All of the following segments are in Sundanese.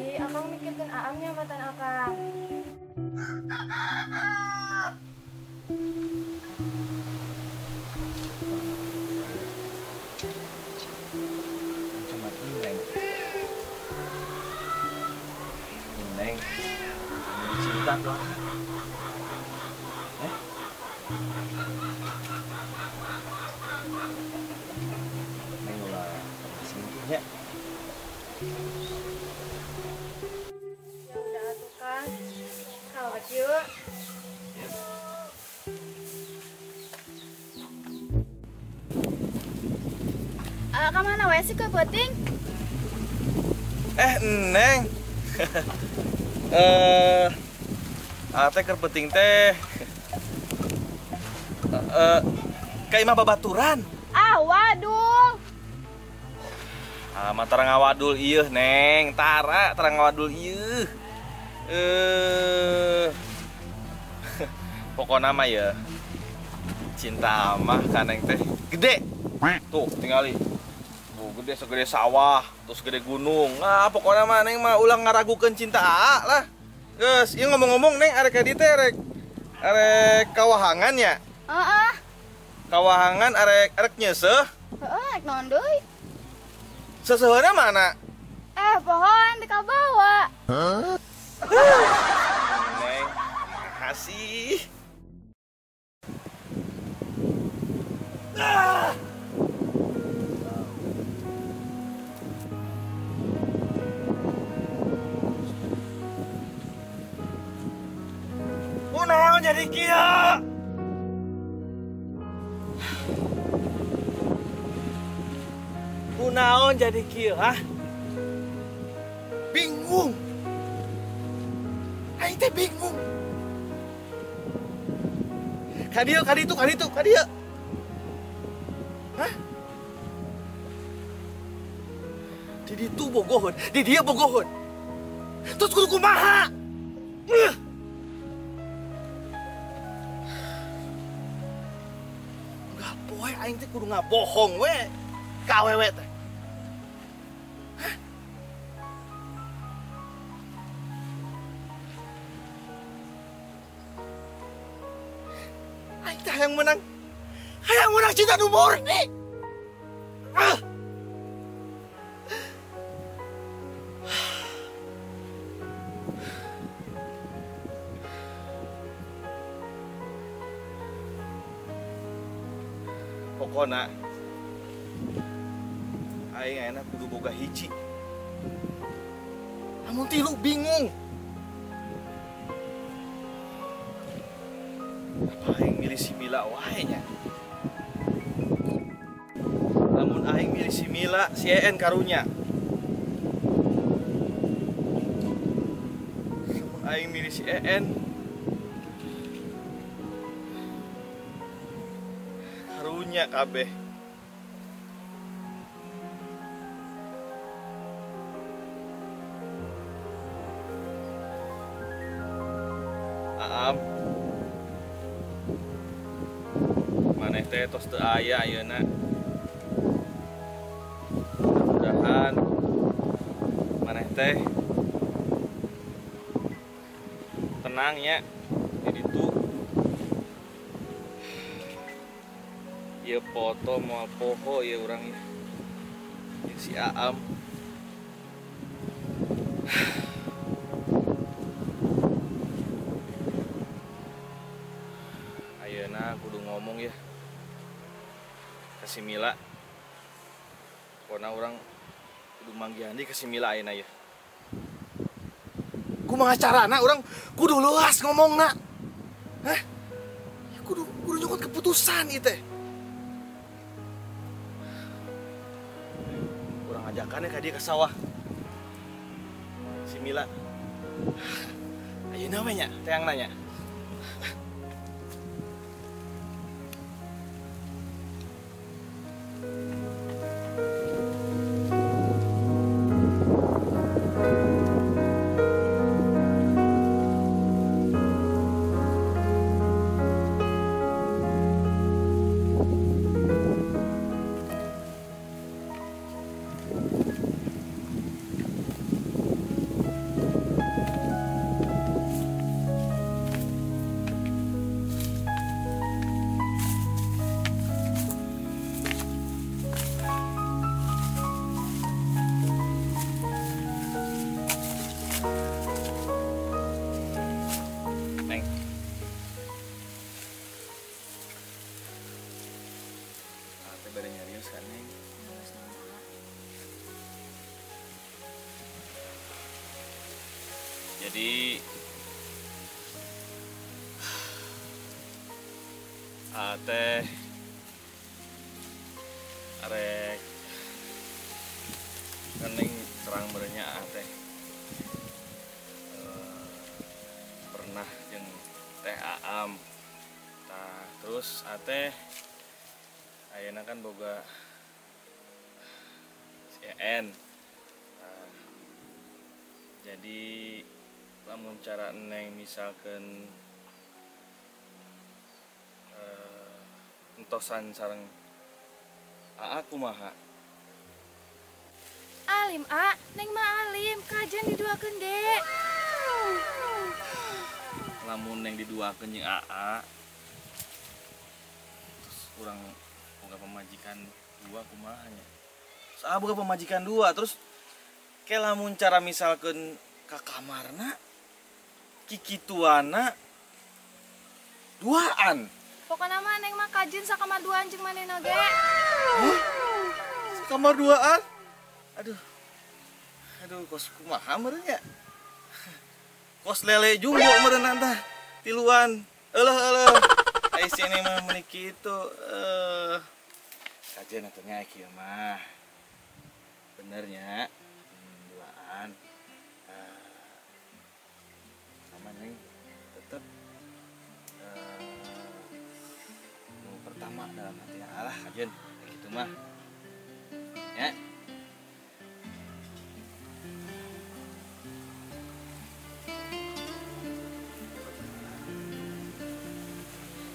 Tadi akang mikirkeun Aamnya matan akang. Cuma Neng. Neng, cinta tuh. Neng ulah selingkuhnya. Ya udah atuh Kang. Kawat yuk. Kamana wae sih ke peuting? Neng. Teh keur peuting teh. Ka imah babaturan. Ah, waduh. Ah, mah tara ngawadul ieu, Neng. Tara, tara ngawadul ieu. Pokona mah ya. Cinta mah ka Neng teh gede. Tuh, tingali. Bu, gede segede sawah, terus gede gunung. Ah, pokoknya mah Neng mah ulah ngaragukeun cinta aa lah. Geus, ieu ngomong-ngomong Neng arek ka dieu teh arek arek kawahangan ya? Heeh. Kawahangan arek arek nyeuseuh. Heeh, arek naon deui? Seseuheuna mana? Pohon teu kabawa. Hah? Neng, makasih. Ah! Kunaon jadi kieu? Kunaon jadi kieu, hah? Bingung. Aing teh bingung. Ka dieu, ka ditu, ka ditu, ka dieu. Hah? Di ditu bogoheun, di dieu bogoheun. Terus kudu kumaha? Enggak poe aing teh kudu ngabohong we ka awewe teh. Hah? Aing teh hayang menang cinta nu murni. Ah. Pokona aing ayeuna kudu boga hiji. Lamun tilu bingung. Apa aing milih si Mila wae nya? Lamun aing milih si Mila, si En karunya. Lamun aing milih si En karunya kabeh. Aam, maneh teh tos teu aya ayeuna. Mudah-mudahan maneh teh tenang ya di ditu. Ieu foto moal poho ieu urang ieu. Jeung si Aam. Ayeuna kudu ngomong ya ka si Mila. Pokona urang kudu manggihan deui ka si Mila ayeuna ya. Kumaha carana urang kudu luas ngomongna. Hah? Ya kudu kudu nyokot keputusan ieu teh. Urang ajakannya ka dia ke sawah. Si Mila. Ayeuna we nya teang nanya. Neng. Ate bade nyarios kan, Neng? Jadi ate arek kan Neng terang berenya ate pernah jeung Teh Aam. Tah terus ate ayeuna kan boga si En. Nah, jadi lamun cara Neng misalkan entosan sareng Aa kumaha? Alim A, Neng mah alim, kajian diduakeun ge. Lamun Neng diduakeun jeung Aa, terus urang boga pamajikan dua kumaha nya? Terus Aa boga pamajikan dua, terus ke lamun cara misalkan ka kamarna kikituana duaan. Pokokna mah Neng mah kajian sakamar duaan jeung manehna ge. Hah? Sakamar duaan? Aduh. Aduh, kos kumaha meureun nya? Kos lele jumbo meureun tah. Tiluan. Euleuh euleuh. Ai si Neng mah meuni kitu. Kajian atuh nya kieu mah. Bener nya. Duaan. Sama Neng tetep pertama dalam hati Allah kajian kayak gitu mah ya.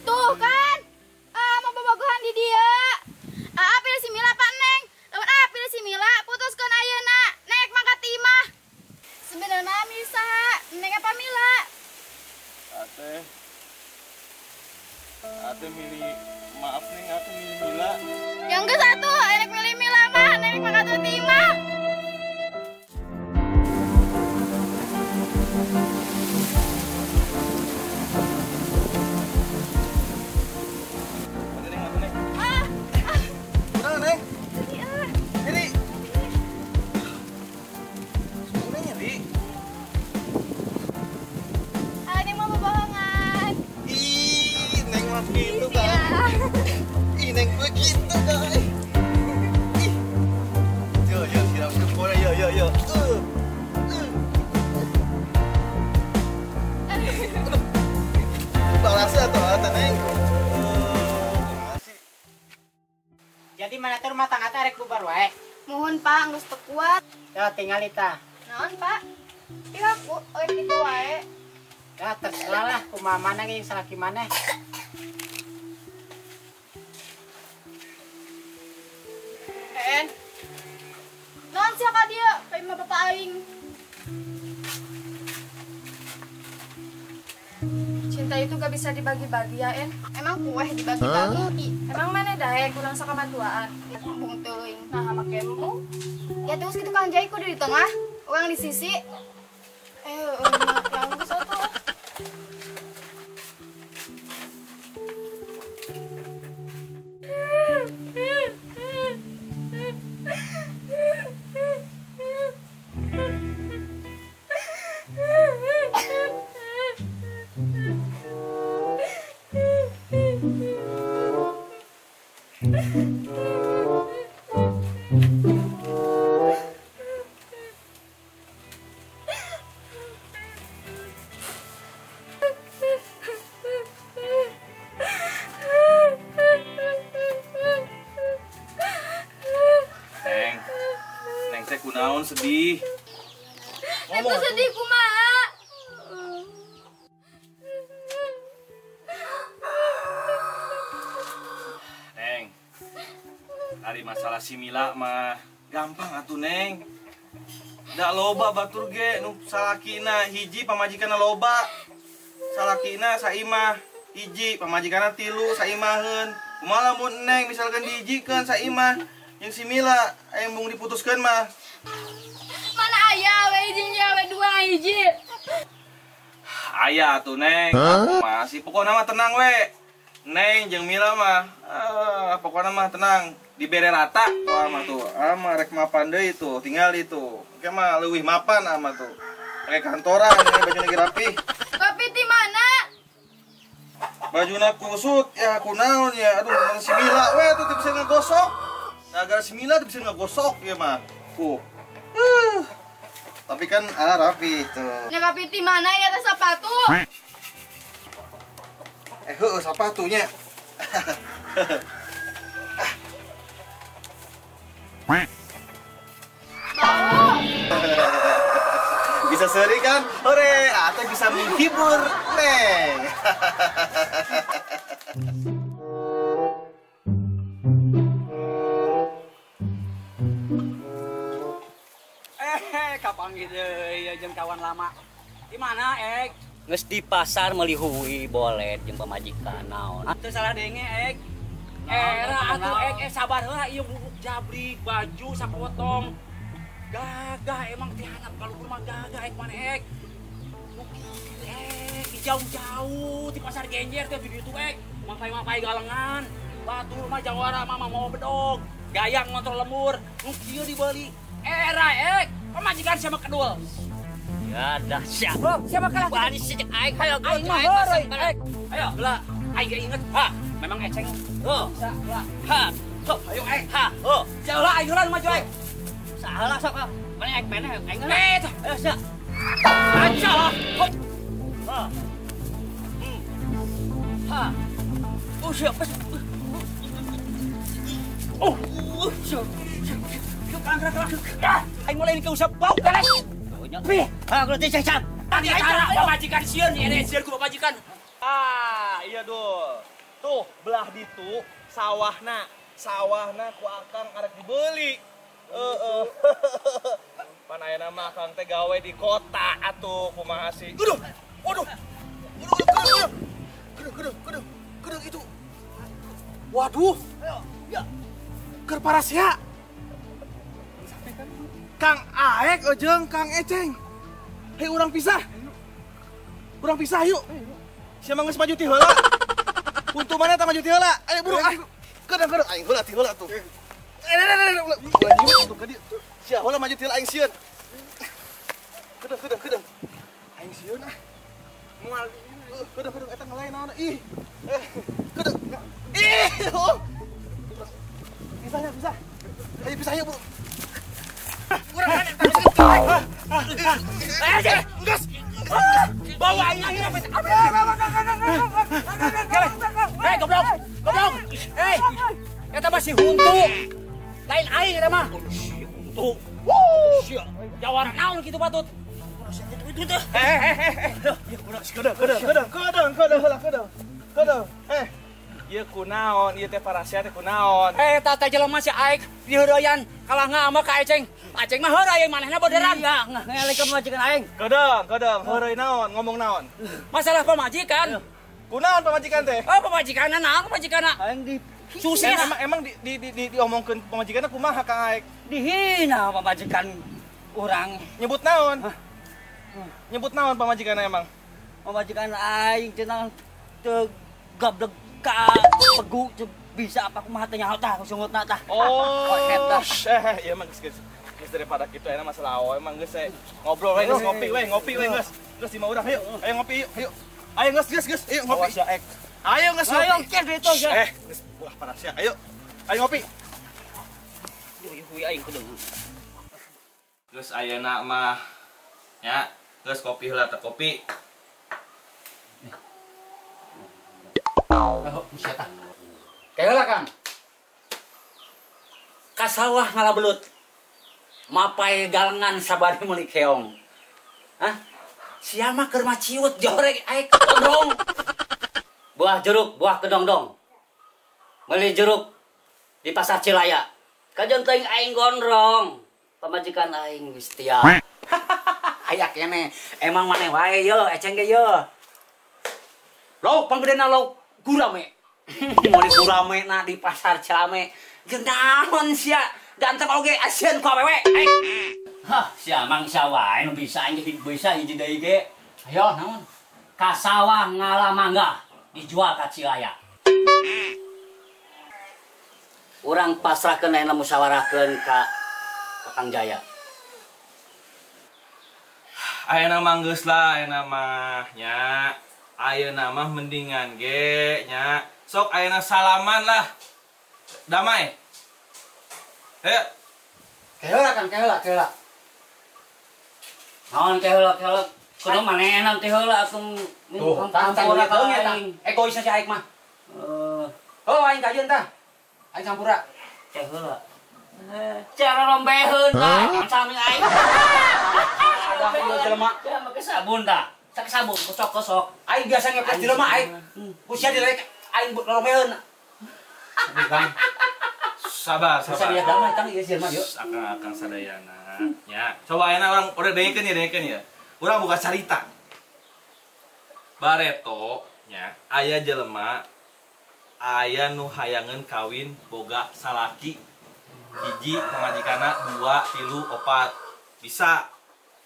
Tuh kan mau bobogohan di dia. Aa pilih si Mila pak Neng. Lamun aa pilih si Mila putuskeun ayeuna Neng mangkat ti imah. Sebenarnya milih saha? Neng apa Mila? Ate milih, maaf Neng, aku milih Mila. Yang ke satu, enak milih Mila mah, Neng mangkat ti imah. Neng, Neng. Ah, ah. Udah, Neng. Nyeri ah. Nyeri. Sebenarnya nyeri. Ah, Neng mau bohongan. Ih, Neng mah gitu kan. Ih, Neng begitu kan. Ih. Yo, yo, siram kepora, yo, yo, yo. Balasnya atau apa, Neng? Jadi mana tuh rumah tangga teh arek bubar wae? Mohon Pak, geus teu kuat. Ya tinggal ita. Naon Pak? Pihak ku euy kitu wae. Ya terserah lah kumaha maneh jeung salaki maneh. En. Naon sia ka dieu? Ka imah bapak aing. Cinta itu gak bisa dibagi-bagi ya, En. Emang kue dibagi-bagi? Emang mana daek kurang sakamar duaan? Embung teuing. Nah, make embung. Ya terus gitu Kang Jai kudu di tengah, orang di sisi. Yang geus atuh. Neng, Neng teh kunaon sedih? Neng teh sedih kumaha? Neng, ari masalah si Mila mah gampang atuh Neng. Da loba batur ge nu salakina hiji pamajikanna loba. Salakina saimah hiji pamajikanna tilu saimaheun. Kumaha lamun Neng misalkan dihijikeun saimah jeung si Mila aya embung diputuskeun mah. Mana aya we hiji we dua. uang hiji. Aya tuh Neng, masih pokoknya mah tenang we. Neng jeung Mila mah, pokoknya mah tenang, dibere rata wah mah tuh. Ama rek mapan deui tuh, tinggal itu. Oke mah leuwih mapan ama tuh. Pakai kantoran, baju lagi rapi. Rapi di mana? Bajuna kusut ya kunaon ya. Aduh, si Mila we tuh teu bisa ngegosok. Gara-gara si Mila teu bisa ngegosok ya mah. Tapi kan rapi tuh. Ya rapi di mana ya teh sepatu? Heueuh sepatunya. Bisa seri kan? Hore, atau bisa menghibur Neng. Kapan gitu ya jeung kawan lama. Di mana, Ek? Geus di pasar meuli hui bolet jeung pamajikan naon. Teu salah denge, Ek. Era atuh Ek, sabar heula ieu bubuk jabrik baju sapotong. Gagah emang ti handap kaluhur mah gagah Ek mana Ek. Mungkin Ek jauh-jauh di pasar Genjer teh di ditu Ek. Mapai-mapai galengan. Batur mah jawara mah mau bedog. Gayang ngontrol lemur, nu kieu dibeli. Era Ek, pamajikan siapa kedul? Ya dah siap. Oh, siapa kalah? Wani si cek aing hayo aing mah heureuy Ek. Ayo, heula. Aing ge inget. Ha, memang eceng. Oh, bisa heula. Ha, sok ayo aing. Ha, oh. Sia heula aing heula maju aing. Salah sok. Mana aing mana aing heula. Ayo sia. Aja lah. Ha. Ha. Oh, siap. Oh, siap. Aing mulai dikeusap bau beres. Pi, ha kalau teh cam. Tadi cara pamajikan sieun, ini sieun ku pamajikan. Ah, iya dul. Tuh, belah ditu sawahna. Sawahna ku akang arek dibeli. Heeh. Pan ayeuna mah akang teh gawe di kota atuh kumaha sih. Aduh. Waduh. Waduh, waduh, waduh. Waduh, itu. Waduh. Ya. Keur parasea. Kang Aek ojeng Kang Eceng. Hei urang pisah. Urang pisah yuk. Siapa geus maju ti heula? Untung mana tah maju ti heula? Ayo buru ah. Keudang keudang aing heula ti heula tuh. Eh ulah tuh ka dieu. Sia heula maju ti heula aing sieun. Keudang keudang keudang. Aing sieun ah. Moal keudang keudang eta ngelain naon ih. Keudang. Ih. Pisahnya pisah. Ayo pisah yuk buru. Bawa aing aing. Hei goblok, goblok. Hei. Eta mah si huntu. Lain aing eta mah. Si huntu. Wuh. Jawara naon kitu patut. Eh. Keudang keudang keudang keudang heula keudang. Keudang. Eh. Ieu kunaon, ieu teh parasea teh kunaon. Eta teh jelema si Aik diheureyan kalah ngambek ka Eceng. Aceng mah heureuy manehna boderan. Iya, ngelek ka pamajikan aing. Keudang, keudang, heureuy naon, ngomong naon? Masalah pamajikan. Kunaon pamajikan teh? Oh, pamajikanna naon pamajikanna? Aing di susah. Emang di di di diomongkeun pamajikanna kumaha Kang Aik? Dihina pamajikan urang. Nyebut naon? Nyebut naon pamajikanna emang? Pamajikan aing cenah teu gableg ka pegu bisa apa kumaha teh nyaho tah sungutna tah. Oh, eh ieu mah geus geus daripada kitu ayeuna masalah awe emang geus ngobrol we geus ngopi we, ngopi we geus. Geus di mah urang hayu. Ayo ngopi yuk, ayo. Ayo geus geus geus, ayo ngopi. Ayo geus ngopi. Ayo kes ditu ya. Eh, geus ulah parasea. Ayo. Ayo ngopi. Duh, aing kudu. Geus ayeuna mah nya, geus kopi heula teh kopi. Oh, sia tah. Kayak Kang. Ka sawah ngalabelut. Mapai galengan sabari meuli keong. Hah? Sia mah keur maciut jorek aek gondrong. Buah jeruk, buah kedongdong. Meuli jeruk di pasar Cilaya. Kajon teuing aing gondrong. Pamajikan aing geus setia. Aya kene. Emang maneh wae ye, eceng ge ye. Lauk panggedena lauk gurame. Meuli gurame na di pasar Cilame. Jeung naon sia? Ganteng oge asieun ku awewe. Hah, si Amang sia wae nu bisa aing bisa hiji deui ge. Ayo naon? Ka sawah ngala mangga dijual ka Cilaya. Urang pasrahkeun ayeuna musyawarahkeun ka Kang Jaya. Ayeuna mah geus lah, ayeuna mah nya. Ayeuna mah mendingan ge nya. Sok ayeuna salaman lah. Damai. Ayo. Keheula Kang, keheula, keheula. Naon keheula keheula? Kudu manehna teh heula atuh. Tuh, tang tang eta. Egois si aing mah. Oh, aing kajeun tah. Aing sampura. Teh heula. Cara rombeheun tah, sami aing. Ada ieu jelema. Ya make sabun tah. Sak sabun kosok-kosok. Aing biasa ngepet jelema aing. Ku sia dilek aing rombeheun. Kang. Sabar, sabar. Sabar damai tang ieu jelema yeuh. Akang-akang sadayana. Ya, coba ayeuna urang udah dengekeun ya, dengekeun ya. Urang buka carita. Bareto nya aya jelema aya nu hayangeun kawin boga salaki hiji pamajikanna 2 3 4 bisa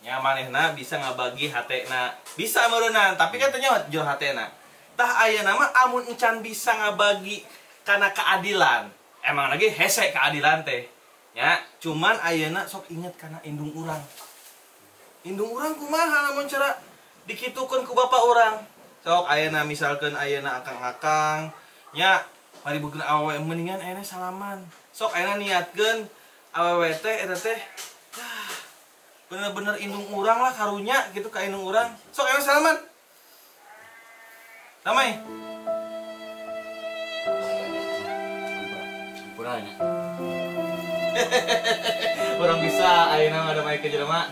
nya manehna bisa ngabagi hatena bisa meureunnan tapi kan teh nya jauh hatena tah ayeuna mah amun encan bisa ngabagi kana keadilan emang lagi hese keadilan teh nya cuman ayeuna sok inget kana indung urang. Indung urang kumaha lamun cara dikitukeun ku bapak urang. Sok ayeuna misalkeun ayeuna akang-akang nya maribukeun awewe mendingan ayeuna salaman. Sok ayeuna niatkeun awewe teh eta teh bener-bener indung urang lah karunya gitu ka indung urang. Sok ayeuna salaman. Damai. Hampura nya. Urang bisa ayeuna mah damai ke jelema.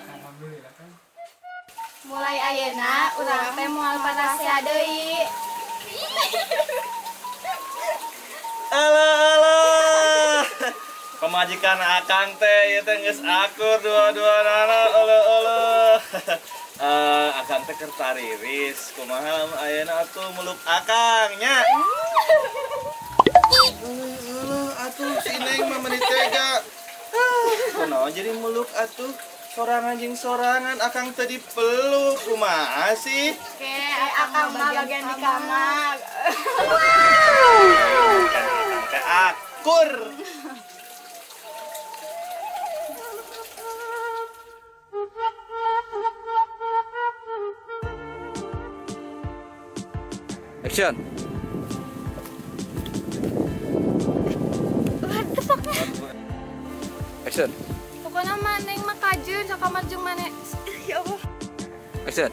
Mulai ayeuna urang teh moal parasea deui. Alah alah. Pamajikan akang teh ieu teh geus akur dua-duanana euleuh euleuh. Akang teh keur tariris, kumaha lamun ayeuna atuh meluk akang nya. Euleuh atuh si Neng mah meuni tega. Kunaon jadi meluk atuh? Sorangan jeung sorangan akang teh dipeluk kumaha sih? Oke, akang mah bagian di kamar. Akang teh akur. Action. What the fuck? Action. Pokoknya maneng mah kajeun sakamar jeung maneh. Ya Allah. Action.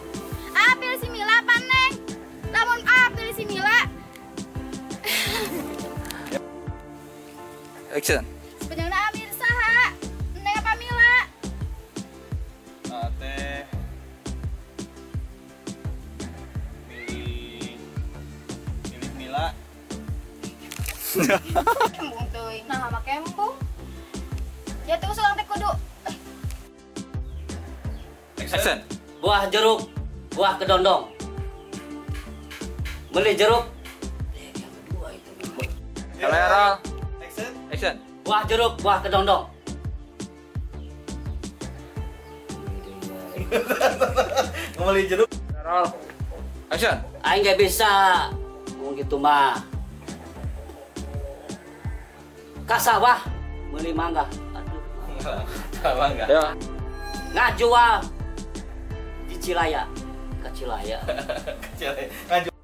Ah, pilih si Mila apa Neng? Lamun ah pilih si Mila. Action. Sebenarnya Amir saha? Neng apa Mila? Teh milih milih Mila. Kembung teuing. Nah, sama kembung. Ya tuh usulan teh kudu. Action. Buah jeruk, buah kedondong. Beli jeruk. Yang kedua itu. Kamera. Action. Action. Buah jeruk, buah kedondong. Beli jeruk. Roll. Action. Aing gak bisa. Ngomong gitu mah. Ka sawah beli mangga. Mangga. Ya. Ngajual di Cilaya. Ke Cilaya. Ke Cilaya. Ngajual.